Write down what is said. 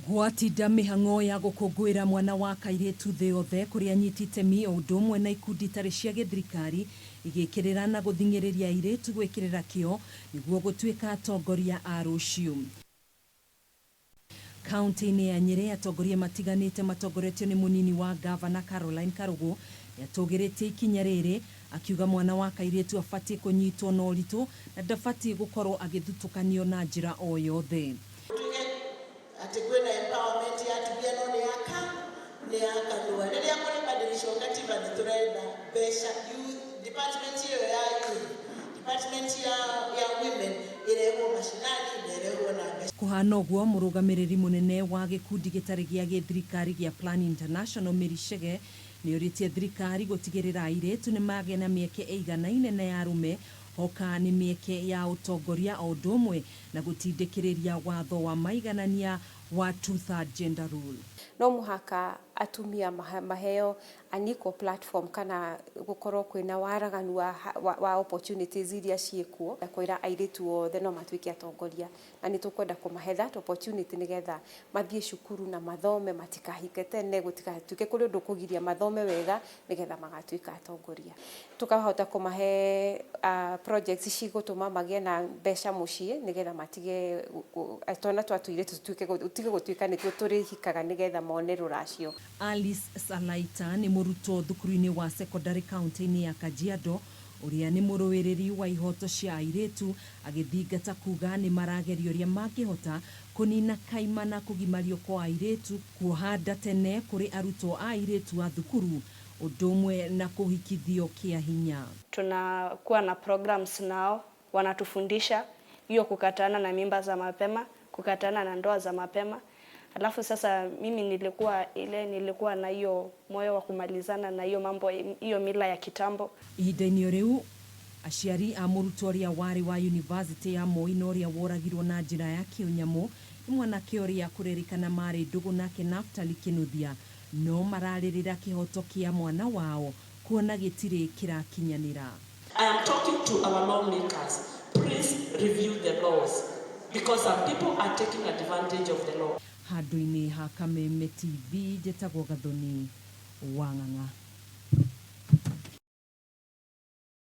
Gwatinda mĩhang'o ya gũkũngũĩra mwana wa kairĩtu thĩ yothe kũrĩa anyiti itemi o ũndũ ũmwe na ikundi itarĩ cia gĩthirikari igĩkĩrĩra na gũthing'ĩrĩria airĩtu gwĩkĩrĩra kĩo nĩguo gũtuĩka atongoria a rũciũ. Kauntĩ-inĩ ya Nyĩrĩ atongoria matiganĩte matongoretio nĩ mũnini wa ngavana Caroline Karũgũ nĩatũgĩrĩtie ikinya rĩrĩ akiuga mwana wa kairĩtu abatiĩ kũnyitwo na ũritũ na ndabatiĩ gũkorwo agĩthutũkanio na njĩra o yothe. Tuge atĩ kwĩna empowerment ya atumia no nĩ aka nĩ ya kanua. Rĩrĩa kũrĩbadilishwo katiba nĩ tũrenda mbeca youth department ĩyo ya youth department ya women ĩrehwo mashinani na ĩrehwo na mbeca. Kũhana ũguo mũrũgamĩrĩri mũnene wa gĩkundi gĩtarĩ gĩa gĩthirikari gĩa Plan International Mary Chege nĩorĩtie thirikari gũtigĩrĩra airĩtu nĩmagĩa na mĩeke ĩiganaine na ya arũme hoka nĩ mĩeke ya ũtongoria o ũndũ ũmwe na gũtindĩkĩrĩria watho wa maiganania wa two-third gender rule. No mũhaka atumia maheo an equal platform kana gũkorwo kwĩna waraganu wa opportunities iria ciĩkuo kwĩra airĩtu othe no matuĩke atongoria na nĩ tũkwenda kũmahe that opportunity nĩgetha mathiĩ cukuru na mathome matikahike tene gũtigatuĩke kũrĩ ũndũ kũgiria mathome wega nĩgetha magatuĩka atongoria. Tukahota kũmahe projects cigũtũma magĩe na mbeca mũciĩ nĩgetha matige twana twa tũirĩtu tũtige gũtuĩka nĩtuo tũrĩhikaga nĩgetha mone rũracio. Alice Salaita nĩ mũrutwo thukuru-inĩ wa secondary kaunti-inĩ ya Kajiado ũrĩa nĩ mũrũĩrĩri wa ihoto cia airĩtu agĩthingata kuga nĩ marageria ũrĩa mangĩhota kũnina kaimana kũgimario kwa airĩtu kuoha nda tene kũrĩ arutwo a airĩtu a thukuru ũndũ ũmwe na kũhikithio kĩa hinya. Tunakuwa na programs nao wanatufundisha hiyo kukatana na mimba za mapema, kukatana na ndoa za mapema. Alafu sasa mimi nilikuwa na hiyo moyo wa kumalizana na hiyo mambo, hiyo mila ya kitambo. Ihinda-inĩ o rĩu aciari a mũrutwo ũrĩa warĩ wa University ya Moi na ũrĩa woragirwo na njĩra ya kĩũnyamũ nĩ mwanake ũrĩa kũrerĩkana marĩ ndũgũ nake Naftali Kĩnuthia no mararĩrĩra kĩhoto kĩa mwana wao kuona gĩtirĩ kĩrakinyanĩra. I am talking to our lawmakers. Please review the laws because some people are taking advantage of the law. Handũ-inĩ ha Kameme TV njĩtagwo Gathoni wa Ng'ang'a.